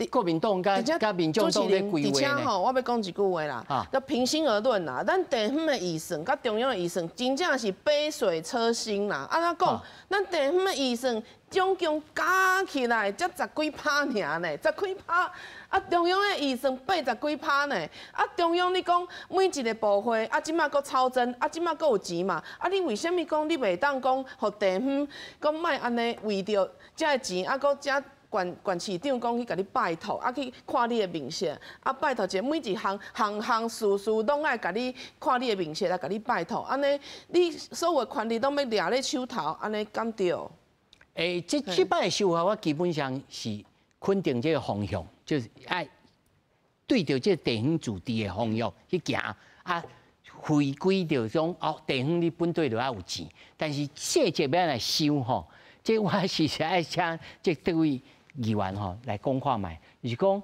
國民黨佮民眾黨咧規劃。而且吼，我欲講一句話啦，就平心而論啦，咱地方的預算佮中央的預算，真正是杯水車薪啦。按怎講？咱地方的預算總共加起來才十幾趴爾呢，十幾趴。啊，中央的預算80幾%呢。啊，中央你講每一個部會，啊，這馬閣超徵，啊，這馬閣有錢嘛。啊，你為啥物講你袂當講予地方講莫按呢為著這个錢，啊，閣遮縣縣市長講去共你拜託，啊去看你的面色，啊拜託一下，每一項項項事事攏愛共你看你的面色來共你拜託，按呢你所有的權力攏欲掠咧手頭，按呢敢對？這擺的修法，我基本上是肯定這個方向，就是愛對著這個地方自治的方向去行，啊，回歸著講哦，地方你本底就愛有錢，但是細節欲按怎修吼，這我是愛請這各位。議員吼來講看覓，就是講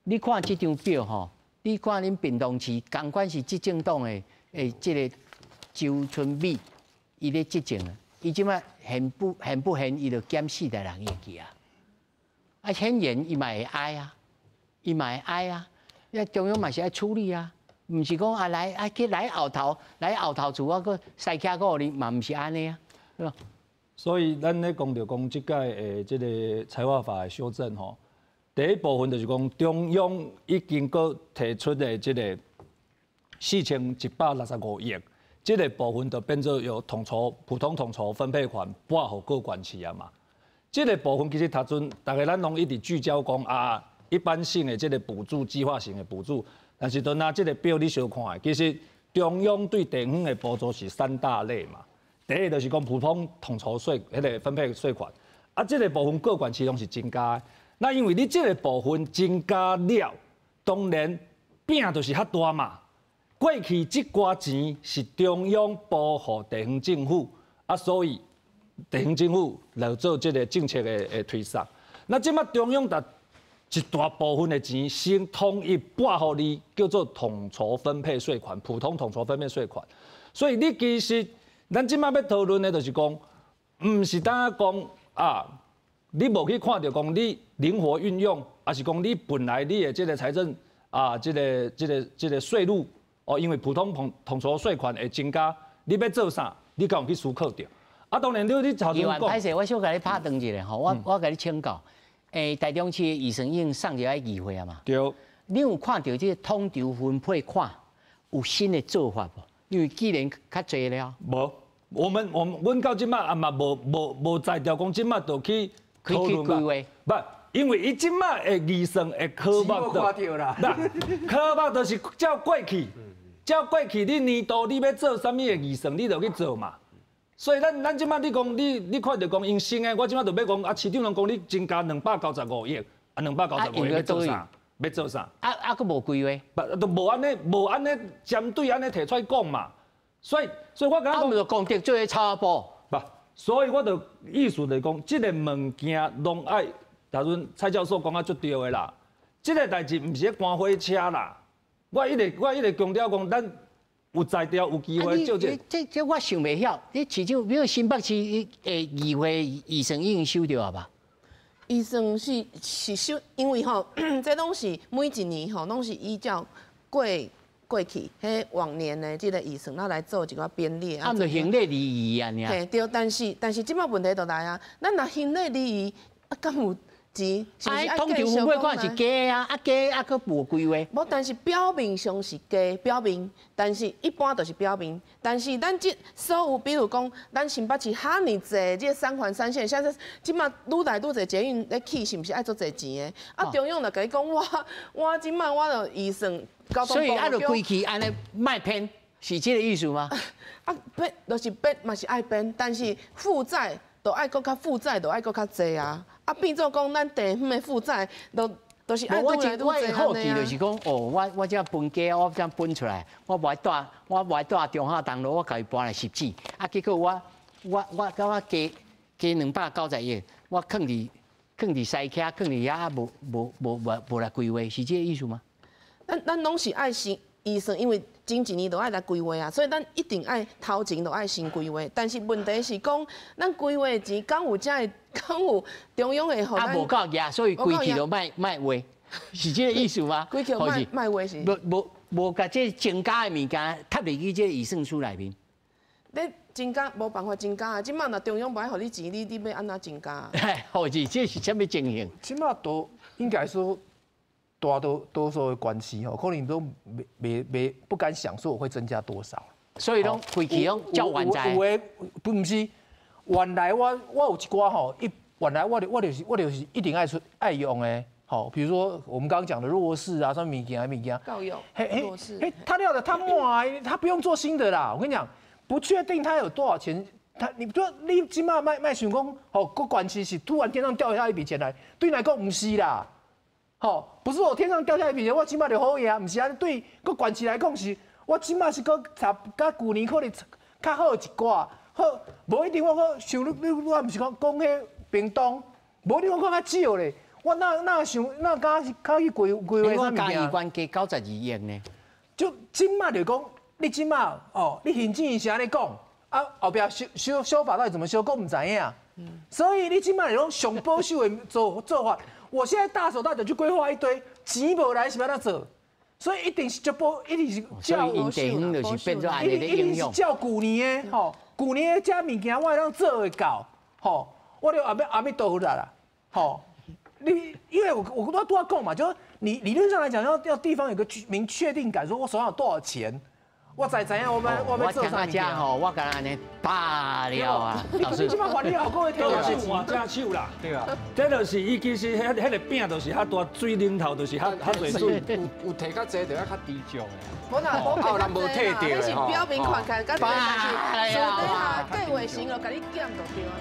你看這張表吼，你看恁屏東市，仝款是執政黨的的這个周春米，伊咧執政啊，伊這擺現不現不現，伊就減46億去啊。啊，顯然伊嘛會哀啊，伊嘛會哀啊，因中央嘛是愛處理啊，毋是講啊來啊去來後頭來後頭厝，我閣西徛閣予你嘛，毋是按呢啊，對吧？所以咱咧講著講這屆的這个財劃法的修正吼，第一部分就是講中央已經閣提出的這个4165億，這个部分就變做由統籌普通統籌分配款撥予各縣市啊嘛。這个部分其實頭陣大家咱攏一直聚焦講啊，一般性的這个補助、計劃性的補助，但是當拿這个表你相看，其實中央對地方的補助是三大類嘛。第一就是講普通統籌稅，彼个分配稅款，啊，這个部分各縣市攏是增加的。那因為你這个部分增加了，當然餅就是較大嘛。過去這寡錢是中央撥予地方政府，啊，所以地方政府來做這个政策的的推捒。那這擺中央共一大部分的錢先統一撥予你，叫做統籌分配稅款，普通統籌分配稅款。所以你其實咱這擺欲討論的，就是講，毋是單講啊，你無去看著講你靈活運用，抑是講你本來你的這个財政啊，這个這个這个稅入哦，因為普通統統籌稅款會增加，你欲做啥，你敢有去思考著？啊，當然你你頭先講，歹勢，我小共你拍斷一下吼，我我共你請教，欸，台中市的預算已經送入來議會啊嘛？對。你有看著這个統籌分配款有新的做法無？因為既然較濟了。無，我們我們阮到這擺也嘛無無無才調講這擺就去討論嘛。不，因為伊這擺的預算的科目就，科目就是照過去，照過去你年度你欲做啥物的預算，你就去做嘛。所以咱咱這擺你講你你看著講𪜶新的，我這擺就欲講啊，市長攏講你增加295億，啊295億欲做啥？欲做啥？啊啊，閣無規劃，不都無按呢，無按呢針對按呢提出來講嘛。所以，所以我感覺講，講得做差不。不，所以我就意思就是講，這个物件攏愛，頭陣蔡教授講啊足對的啦。這个代誌毋是咧趕火車啦。我一直我一直強調講，咱有才調有機會做這。這這我想袂曉，你市長，比如新北市的議會預算已經收著啊吧？預算是是收，因為吼，這攏是每一年吼，攏是依照過過去，彼往年的這个預算，咱來做一個編列。啊，就行禮如儀啊，爾。嘿，對，但是但是這擺問題就來啊，咱若行禮如儀，啊，敢有錢？啊，統籌分配款是加啊，啊加啊，閣無規劃。無，但是表面上是加表面，但是一般就是表面。但是咱這所有，比如講，咱新北市遐爾濟，這三環三線，像這這擺愈來愈濟捷運咧起，是毋是愛足濟錢的？啊，中央就共你講，我我這擺我就預算。所以啊，就規氣按呢莫編，是這个意思嗎？啊，編就是編嘛是愛編，但是負債就愛閣較負債，就愛閣較濟啊。啊，變做講咱地方的負債，都都是愛愈來愈濟。我好奇就是講，哦，我我這分家，我這分出來，我無愛蹛，我無愛蹛中下東路，我共伊搬來汐止，啊，結果我我我佮我加加290億，我囥佇囥佇西徛，囥佇遐無無無無無來規劃，是這个意思嗎？咱咱攏是愛先預算，因為前一年就愛來規劃啊，所以咱一定愛頭前就愛先規劃。但是問題是講，咱規劃的錢敢有遮的，敢有中央會予咱？啊，無夠額，所以規氣就莫莫畫，是這个意思嗎？規氣莫莫畫是。無無無共這增加的物件插入去這个預算書內面。你增加無辦法增加啊！這擺若中央無愛予你錢，你你欲按怎增加？好是，這是啥物情形？這擺都應該說。大多多數的關係吼，可能都未未未不敢想說我會增加多少，所以攏規氣攏照原在。有的不毋是，原來我我有一寡吼，一原來我就我就是我就是一定愛出愛用的，吼，比如說我們剛剛講的弱勢啊，啥物件物件。教育。嘿嘿，他料的他滿，他不用做新的啦。我跟你講，不確定他有多少錢，他你說你這擺莫莫想講，吼，閣關係是突然天上掉下一筆錢來，對你來講毋是啦。吼，不是我天上掉下一筆錢，我這擺就好額，毋是啊。對閣縣市來講是，我這擺是閣差佮舊年可能較好一寡，好，無一定我閣像你你我毋是講講彼屏東，無一定我閣較少咧。我哪想哪敢敢去规规划啥物件？嘉义县加92亿呢？就这马就讲，你这马哦，你行政院是按呢讲，啊后壁修修修法到底怎么修，阁毋知影。所以你这马就讲上保守的做做法，我现在大手大脚去规划一堆，钱无来是欲按怎做？所以一定是就保，一定是照。所以地方就是变做按呢咧一定是照旧年的吼，旧年的这物件我会当做会到，吼，我就阿弥阿弥陀佛啦，吼。你因为我都要讲嘛，就是你理论上来讲，要地方有个明确定感，说我手上有多少钱。我知知影，我欲我欲做啥物件吼，我敢若按呢罢了啊！老师，你这马还你后个月提是换只手啦。对啊，这就是伊其实彼彼个饼就是较大，水龙头就是较较济水。有提较济，就要较低少的。无啦，无人无提到，那是表面看起来较济，但是私底下计划型就共你减就对啦。